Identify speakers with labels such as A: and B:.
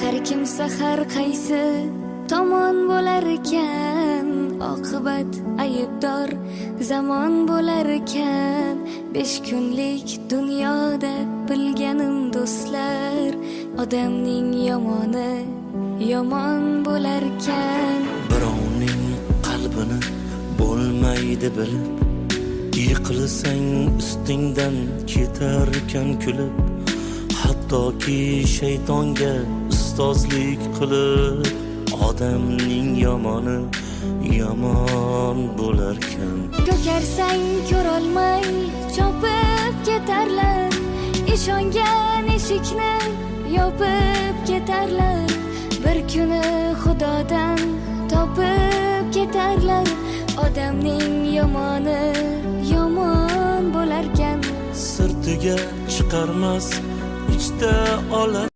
A: Har kimsa har qaysi tomon bo'larkan, oqibat aybdor zamon bo'larkan. 5 kunlik dunyoda bilganim, do'stlar, odamning yomoni yomon bo'larkan.
B: Birovning qalbini bo'lmaydi bilib, yiqilsang ustingdan ketarkan kulib, hattoki shaytonga ustozlik qilib, odamning yomoni yomon bo'larkan.
A: Ko'karsang ko'rolmay chopib ketarlar, ishongan eshikni yopib ketarlar, bir kuni Xudodan topib ketarlar. Odamning yomoni yomon bo'larkan.
B: Sirtiga chiqarmas ichda ola.